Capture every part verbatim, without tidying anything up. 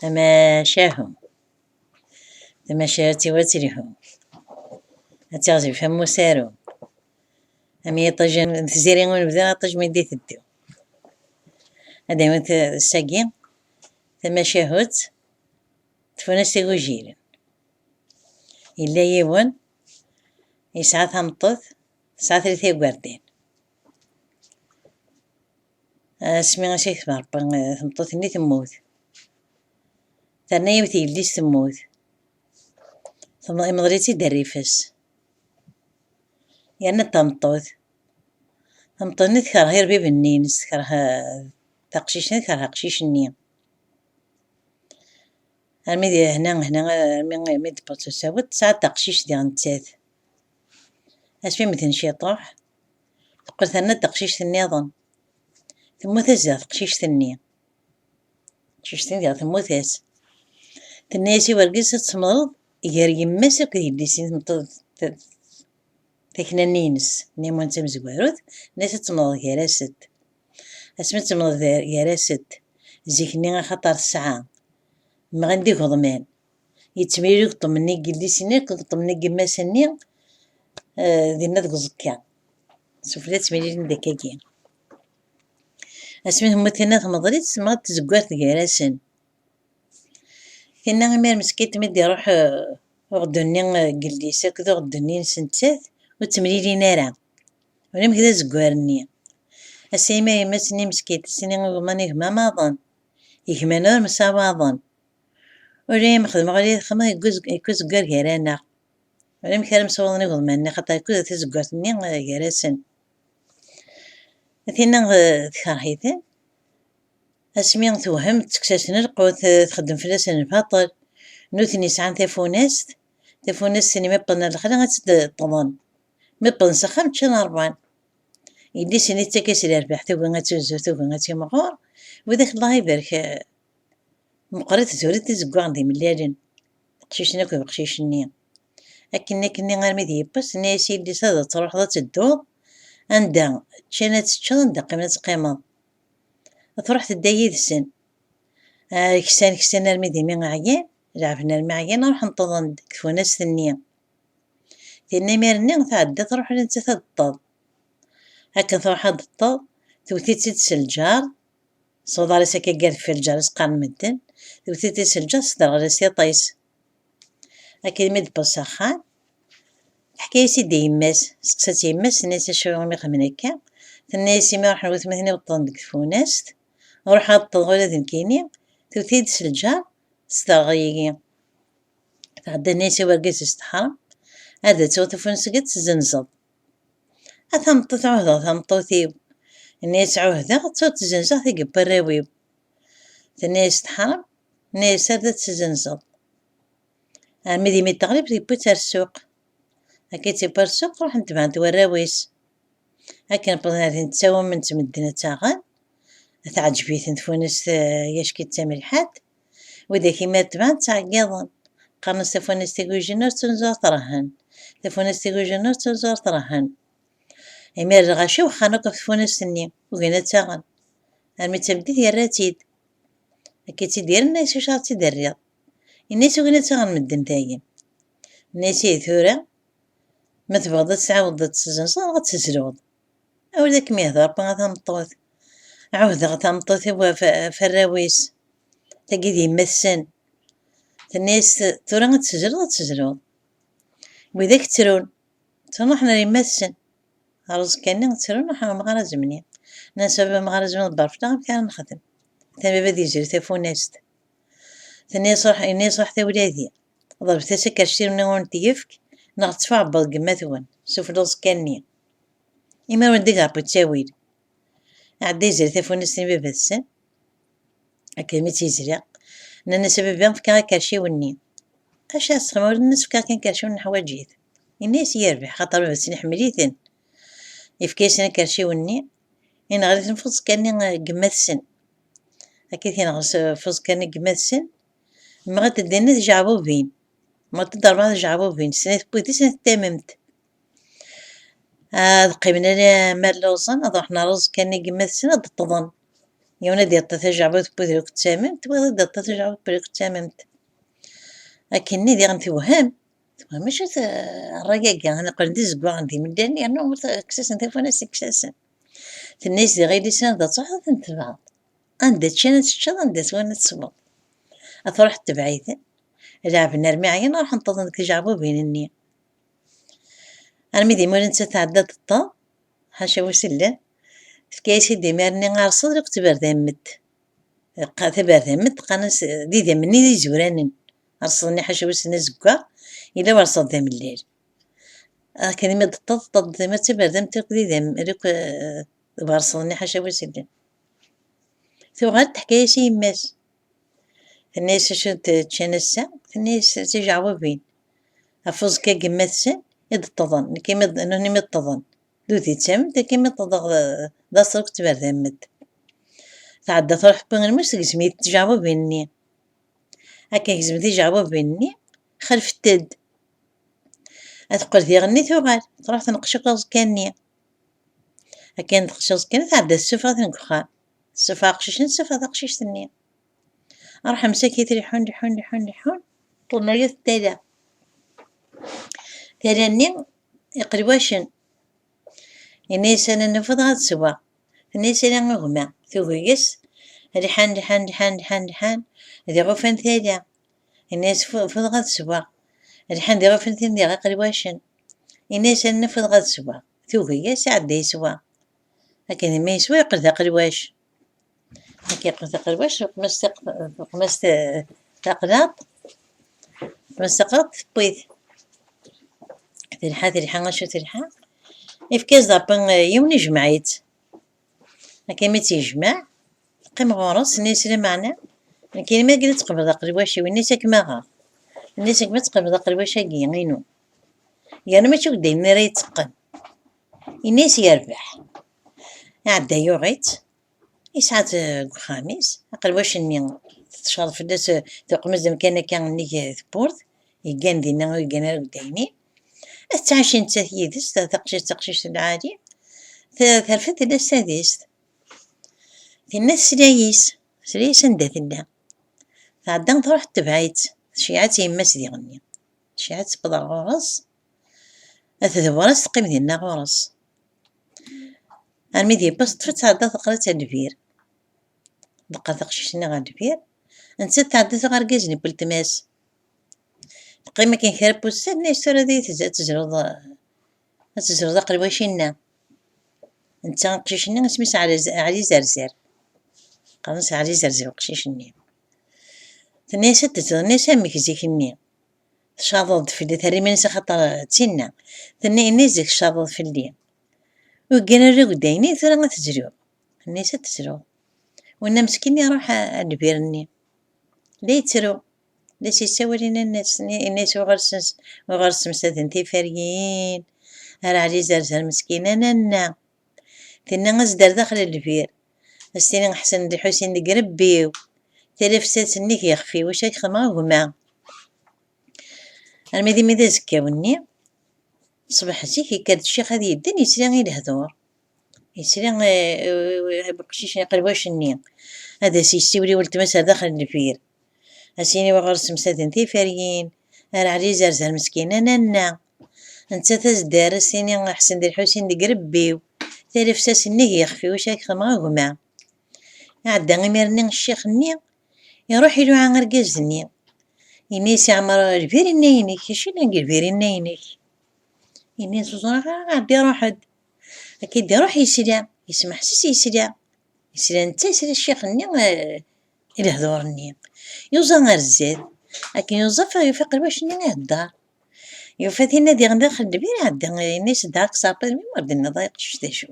Tamacahu. Tamacahut-iw ad telhu. Ad tiɣzif am usaru. Am yiṭij n Tiziri Unebdu, aṭij mi d-iteddu. Ad d-awin t-, sagi, tamacahut, tfunast igujilen. Yella yiwen, yesɛa tameṭṭut, tesɛa tlata igerdan. Asmi i s-yekfa Rebbi, eh, tameṭṭut-nni temmut. Terna yiwet yelli-s temmut. Tem-, imeḍl-itt-id rrif-is. Yerna d tameṭṭut. Tameṭṭut-nni tekṛeh irbiden-ines, tekṛeh, eh, taqcict-nni, tekṛeh aqcic-nni. Armi d hna, hna, armi mi d-tewweḍ tusawet, tesɛa taqcict diɣ nettat. Asmi medden ciṭuḥ, teqqel terna-d taqcict nniḍen. Temmut-as diɣ teqcict-nni. Taqcict-nni diɣ temmut-as. Tenna-yas i wergaz ad temmleḍ gar yemma-s akked yelli-s, i tmeṭṭut-, t-, takna-nni-ines, nni n tamezwarut, tenna-yas ad temmleḍ gar-asent. Asmi temmleḍ gar-, gar-asent, zik-nni axaṭer tesɛa, mɣin-d igeḍman. Yettemlili ugeṭṭem-nni n yelli-s-nni akked ugeṭṭem-nni n yemma-s-nni, eh, dinna deg uẓekka. Sufella ttemlilin-d akkagi. Asmi temmut tinna tmeḍl-itt, temɣa-d tzeggart gar-asen. Tinna imir meskint mi d-iruḥ, eh, uɣeddu-nni, eh, n yelli-s akked uɣeddu-nni-ines nettat, ur ttemlilin ara. Ulamek d azeggar-nni. Ass-a imir yemma-s-nni meskint, ass-nni igumma-nni gma maḍen. Igman ur msawaḍen. Ula ma xedmeɣ ula xedmeɣ, yegg-, yegg uzeggar gar-aneɣ. Ulamek ara msawaḍen igeḍman-nni, xaṭer yegg tazeggat-nni, eh, gar-asen. Tinna, eh, tekṛeh-iten. Asmi tewhem, tettekkes-asen lqut, eh, txeddem fell-asen lbaṭel. Nutni sɛan tafunast, tafunast-nni mi wwḍen ar lexla ad tt-id-ṭṭḍen. Mi wwḍen s axxam, ččan ṛwan. Yelli-s-nni tettak-as lerbaḥ, tugi ad tuzur, tugi ad timɣur. Widak Allah ibarek, eh, meqqrit tura tizeggaɣen d imellalen. Aqcic-nni akked uqcic-nni. Akken, akken armi d yiwwas, tenna-yas i yelli-s ad truḥeḍ ad tedduḍ. Anda ččan ad teččeḍ, anda qqimen ad teqqimeḍ. Truḥ tedda yid-sen. Ah, ksan, ksan armi d imi ɛyan, leɛben armi ɛyan, ruḥen ṭṭḍen deg tfunast-nni. Tinna imir-nni tɛedda truḥ ula nettat ad teṭṭeḍ. Akken truḥ ad teṭṭeḍ, tewwet-itt-id s lǧar, s uḍar-is akka gar deffir lǧar-is qqaren medden, tewwet-itt-id s lǧar, tesderɣel-as tiṭ-is. Akken mi d-tewweḍ s axxam, teḥka-yas-id i yemma-s, testeqsa-tt yemma-s, tenna-yas acu umi xedmen akka, tenna-yas imi ruḥen watmaten-iw ṭṭḍen deg tfunast, ruḥeɣ ad ṭṭḍeɣ ula d nekkini, tewwet-iyi-d s lǧar, tesderɣel-iyi. Tɛedda tenna-yas i wergaz-is teḥṛem, ad d-tawiḍ tafunast-agi ad tt-tezzenzeḍ. A tameṭṭut, ɛuhdeɣ tameṭṭut-iw. Tenna-yas ɛuhdeɣ, ad tt-tezzenzeɣ tagi n warraw-iw. Tenna-yas teḥṛem, tenna-yas ar d ad tt-tezzenzeḍ. Armi d imi d-teɣlib, yewwi-tt ar ssuq. Akken i tt-yewwi ar ssuq, ruḥen tebɛen-t warraw-is. Akken wwḍen ar din ttawament medden ad tt-aɣen, teɛǧeb-iten tfunast, eh, yacki d tamelḥant. Widak imi ad tebɛen ttɛeggiḍen. Qqaren-as tafunast igujen ur ttunzu ur trehhen. Tafunast igujen ur ttunzu ur trehhen. Imir lɣaci wexxan akk ɣef tfunast-nni, ugin ad tt-aɣen. Armi d tameddit yerra-tt-id. Akka i tt-id-yerra, yenna-yas acu ara tt-id-terriḍ? Yenna-yas ugin ad tt-aɣen medden dayen. Yenna-yas ihi tura, ma tebɣiḍ ad tɛawdeḍ ad tt-tezzenzeḍ neɣ ad tezluḍ. Awal ad kem-yehder Rebbi a tameṭṭut. Ɛuhdeɣ tameṭṭut-iw ɣef, ɣef warraw-is. Tagi d yemma-tsen. Tenna-yas tura ad tezluḍ, ad tezluḍ. Widak ttrun, ttruḥen ar yemma-tsen. Ar uẓekka-nni ttrun, ruḥen ɣer umɣar azemni. Nnan-as a baba amɣar azemni ḍebber fell-aɣ, amek ara nexdem? Atan baba ad yezri tafunast. Tenna-yas ruḥ, yenna-yas ruḥ tawladi. Ḍelbet-as akerciw-nni ur n-t-yefk, neɣ ttwaɛebbeḍ deg yemma-twen, sufella uẓekka-nni. Imi ur d-igerbu ttawil. Iɛedda yezri tafunast n baba-tsen. Akken mi tt-yezri, nnan-as a baba, fkiɣ akerciw-nni. Acu ara s-texdem? Ur nnan-as fkiɣ kan akerciw, neḥwaǧ-it. Yenna-yas yerbeḥ, xaṭer baba-tsen iḥemmel-iten. Yefka-yasen akerciw-nni, yenɣel-iten f uẓekka-nni n yemma-tsen. Akka i t-yenɣel s, f uẓekka-nni n yemma-tsen, mɣent-d dinna tjeɛbubin. Mɣent-d rebɛa tjeɛbubin, snat n wudi, snat n tamemt. Ad qqimen alamma lluẓen, ad ruḥen ar uẓekka-nni n yemma-tsen, ad d-ṭṭḍen. Yiwen ad yeṭṭef tajeɛbut n wudruk d tamemt, wayeḍ ad yeṭṭef tajeɛbut n wudruk d tamemt. Akken-nni diɣen tewhem. Tewhem acu-t ṛṛay-agi, neqqlen d izeggaɣen d imellalen, yernu ur t-, kkes-asen tafunast, kkes-asen. Tenna-yas diɣ yelli-s ad truḥeḍ ad ten-tebɛeḍ. Anda ččan ad teččeḍ, anda swan ad tesweḍ. Ad truḥ tetbeɛ-iten. Leɛben armi ɛyan, ruḥen ṭṭuḍen deg tjeɛbubin-nni. Armi d imur netta tɛedda teṭṭeḍ, ḥaca wi s-illan. Tefka-yas-id imir-nni arṣeḍ akked taberdamt. Qa-, taberdamt qqaren-as d idammen-nni d izuranen. Arṣeḍ-nni ḥaca wi s-illan azeggaɣ, yella warṣeḍ d amellal. Akken imi d-teṭṭeḍ, teṭṭeḍ imir d taberdamt akked idammen, akk, eh, d warṣeḍ-nni ḥaca wi s-illan. Tuɣal teḥka-yas i yemma-s. Tenna-yas acu d-ččan ass-a? Tenna-yas d tijeɛbubin. Ɣef uẓekka n yemma-tsen i d-ṭṭḍen, nekk imi d-, nutni mi ṭṭḍen. D udi d tamemt, nekk imi ṭṭḍeɣ d, d aṣruk d tberdamt. Tɛedda truḥ tewwi lmus, tegzem-it tijeɛbubin-nni. Akken tegzem tijeɛbubin-nni, xalfet-d. Ad teqqel diɣenni tuɣal, truḥ tenqec akk aẓekka-nni. Akken tenqec aẓekka-nni, tɛedda tessufeɣ-iten deg uxxam. Tessufeɣ aqcic-nni, tessufeɣ taqcict-nni. Ruḥen msakit leḥḥun, leḥḥun, leḥḥun, leḥḥun. Ṭṭlen ɣer tala. Tala-nni iqelwacen. Yenna-yas: "Ana nufeḍ ad sweɣ." Tenna-yas: "Ala a gma." Tugi-yas. Lḥan, lḥan, lḥan, lḥan, lḥan. Diɣ ufan tala. Yenna-yas: "Fu-, fuḍeɣ ad sweɣ." Lḥan diɣ ufan tin diɣ iqelwacen. Yenna-yas: "Ana nufeḍ ad sweɣ." Tugi-yas, iɛedda yeswa. Akken ma yeswa, yeqqel d aqelwac. Akken yeqqel d aqelwac, teqmes taq-, teqmes ta-, taqlaṭ. Teqmes taqlaṭ, tewwi-t. Telḥa, telḥa, acu telḥa? Yefka-as-d Ṛebbi, eh, yiwen, ijmeɛ-itt. Akken mi tt-yejmeɛ, teqqim ɣur-s, tenna-yas: "Lameɛna, nekkini mi akken ad tqebleḍ aqelwac-iw", yenna-yas: "Ad kem-aɣeɣ." Yenna-yas: "Ad kem-, ad tqebleḍ aqelwac-agi-inu." Yerna mačči akk d ayen ara yetteqqen. Yenna-yas: "Yerbeḥ." Iɛedda yuɣ-itt, yesɛa-tt deg uxxam-is, aqelwac-nni tecreḍ fell-as, tuqem-as-d amkan akka nnig tewwurt, yeggan dinna, ur yeggan ara deg dayni. Ad tettɛaci nettat yid-s, ta-, taqcict, taqcict n lɛali, t-, terfed tella s tadist. Tenna tesla-yas, tesla-yas anda tella. Tɛedda truḥ tetbeɛ-itt, tceyyeɛ-tt yemma-s diɣenni. Tceyyeɛ-tt tewweḍ ɣer ɣur-s, ad tdewwer-as teqqim dinna ɣur-s. Armi d yiwwas teṭṭef-itt tɛedda teqqel-itt ɣer lbir. Teqqel teqcict-nni ɣer lbir, nettat tɛedda tuɣ argaz-nni n weltma-s. Teqqim akken kra n wussan, tenna-yas: "Tura ad iyi-tez-, ad tezreḍ, ad tezreḍ aqelwac-inna." Netta aqcic-nni isem-is Ɛli Z-, Ɛli Zerzar. Qqaren-as Ɛli Zerzar uqcic-nni. Tenna-yas: "Ad tezreḍ", tenna-yas: "Amek zik-nni? Tcaḍeḍ-d fell-i, terra iman-is axaṭer d tinna." Tenna: "Ini zik tcaḍeḍ fell-i. Ur yeggan ara deg dayni, tura ad tezrew." Tenna-yas: "Ad tezrew." Winna meskin iruḥ a-, a lbir-nni. La yettru. La s-yessawal i nanna-s, ini-, ini-as: "Uɣal sens-, uɣal ssemsaden tiferyin. Ar Ɛli Zerzar meskin, a nanna." Tenna: "As-d ar daxel n lbir. As-tini Ḥsen d Lḥusin deg rebbi-w. Talafsat nnig yixef-iw, acu ad k-xedmeɣ a gma?" Armi d imi d azekka-nni, ṣṣbeḥ zik, yekker-d ccix ad yedden, yesla i lehdur. Yesla, eh, eh, uqcic, iqelwac-nni. Ad as-yessiwel i weltma-s ar daxel n lbir. Ad s-yini: "Uɣal ssemsaden tiferyin. Ar Ɛli Zerzar meskin, a nanna. Nettat as-d ar as-tini Ḥsen d Lḥusin deg rebbi-w. Talafsat nnig yixef-iw, acu ad k-xedmeɣ a gma?" Iɛedda imir-nni ccix-nni, iruḥ iluɛa argaz-nni. Ini-as: "Iɛmer lbir-inna-inek, acu yellan deg lbir-inna-inek?" Ini-as: "Ur ẓriɣ ara." Iɛedda iruḥ-d. Akken d-iruḥ yesla, yesmeḥsis yesla. Yesla netta, yesla ccix-nni, eh, i lehdur-nni. Yuẓa ar zdat. Akken yuẓa, f-, yufa aqelwac-nni ihedder. Yufa tinna diɣen daxel lbir, iɛedda, ini-as: "Dɛa-k s Ṛebbi, mi ur d-tenniḍ ay aqcic d acu?"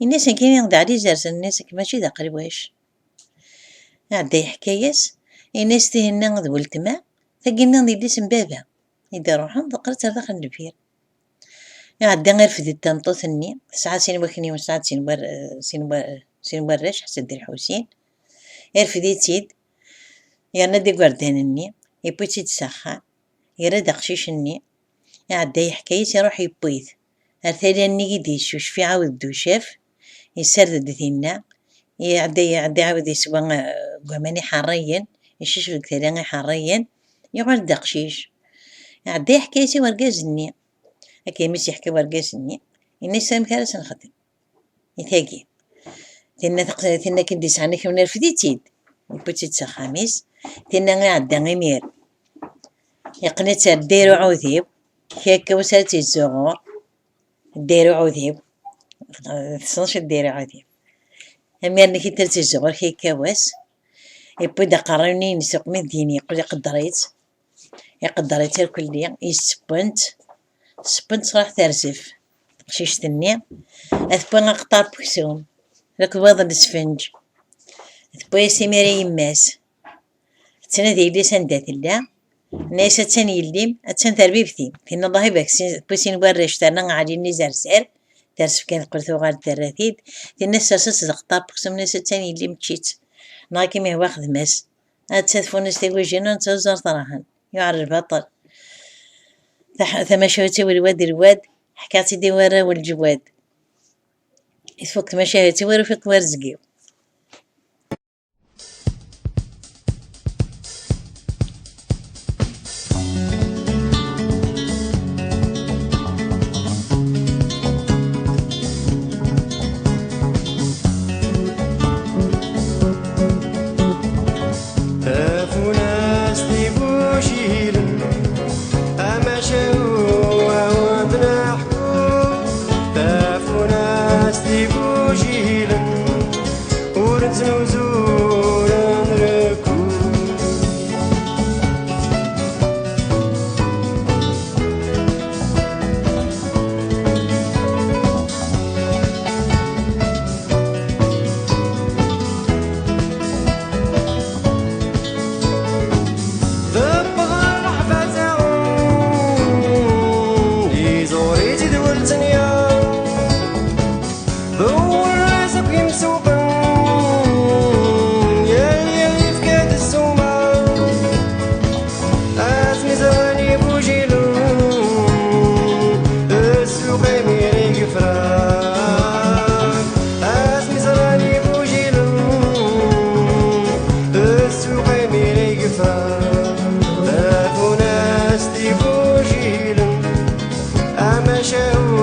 Ini-as: "Nekkini d Ɛli Zerzar", ini-as: "Nekk mačči d aqelwac." Iɛedda yeḥka-yas, ini-as: "Tihinna d weltma, tagi-nni d yelli-s n baba." I d-iruḥen, ḍeqqret ar daxel n lbir. Iɛedda irfed-d tameṭṭut-nni, tesɛa sin wakniwen, tesɛa sin war-, sin war-, sin warrac, Ḥsen d Lḥusin. Irfed-itt-id, yerna-d igerdan-nni, yewwi-tt-id s axxam, yerra-d aqcic-nni, iɛedda yeḥka-yas, iruḥ yewwi-t ar tala-nni i d-yeccucef, iɛawed-d ucaf, yessared-d dinna, Iɛedda, iɛedda, iɛawed yeswa, eh, deg waman iḥerriyen, iccucef deg tala iḥerriyen, yuɣal d aqcic. Iɛedda yeḥka-yas i wergaz-nni. Akken mi s-yeḥka wergaz-nni, yenna-as: "Amek ara s-nexdem i tagi?" Tinna taq-, tinna akken d-yesɛan akk nerfed-itt-id. Yewwi-tt-id s axxam-is. Tinna iɛedda imir. Yeqqen-itt ar ddayr uɛudiw. Kra akka wass ara tt-yezzuɣur. Ddayr uɛudiw. Tessneḍ acu ddayr uɛudiw? Amir-nni kit ara tt-yezzuɣur kra akka wass. Yewwi-d aqerruy-nni-ines uqmid din yeqqel iqedder-itt. Iqedder-itt irkelli, yessewwen-tt. Sewwen-tt truḥ terzef teqcict-nni. Ad tewwi aqeṭṭar n weksum. Akked wayeḍ n lesfenǧ. Tewwi-as imir i yemma-s. Tettnadi yelli-s anda tella. Tenna-yas: "Attan yelli-m, attan terbibt-im." Tinna: "Allah ibarek, sin, tewwi sin warrac, terna aɛli-nni zerzar." Terzef kan teqqel tuɣal terra-t-id. Tinna: "Sers-as-d aqeṭṭar n weksum." Tenna-yas: "Attan yelli-m, čči-tt. Neɣ akken mi hwa xdem-as." Atta tfunast igujilen, netta ur ẓer trahen. Yuɛer lbaṭel. Taḥ-, tamacahut-iw lwad lwad, ḥkiɣ-tt-id i warraw n leǧwad. I tfuk tmacahut-iw, ur ufik warezg-iw. Tafunast igujilen, amacahu ad neḥku. Tafunast igujilen, ur ttnuzu, ur nrekku. Tebɣa leḥbata, iẓur-itt-id weltenya. Ḍewwer-as akk imsuqen, yal yiwen yefka-d ssuma. Asmi ẓran igujilen, ssuq imir i yefra. Asmi ẓran igujilen, ssuq imir i yefra. Tafunast igujilen, amacahu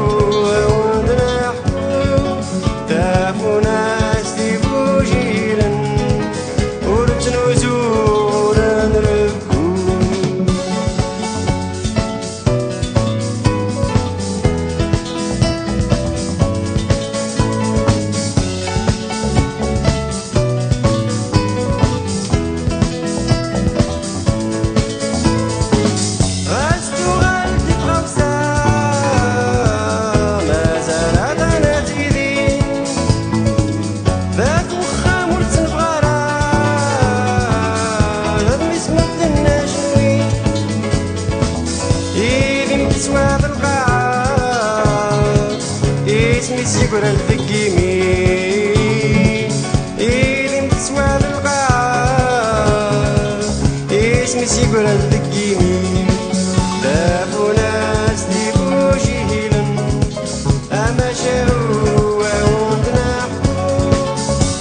ad neḥku. Tafunast igujilen, ur ttnuzu, ur nrekku. Ɣas tuɣal-d tɣawsa, mazal aṭan ad tili. Bab uxxam ur tt-nebɣa ara, d mmi-s medden ajenwi. Idim teswa d lqaɛa, isem-is yegran deg yimi. Idim teswa d lqaɛa, isem-is yegran deg yimi. Tafunast igujilen, amacahu ad neḥku.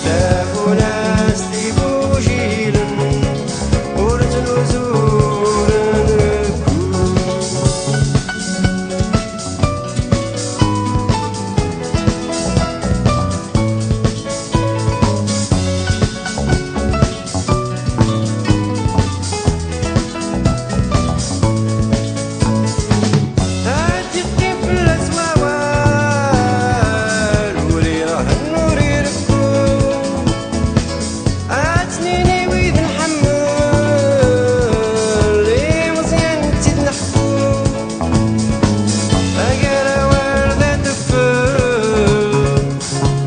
Tafunast igujilen, ur ttnuzu, ur nrekku. Ad yeqqim fell-as wawal, ur irehhen, ur irekku. Ad tt-nini wid nḥemmel, imeẓyanen tt-id-neḥku. Agar awal d adeffel,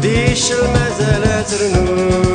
di ccel mazal ad ternu.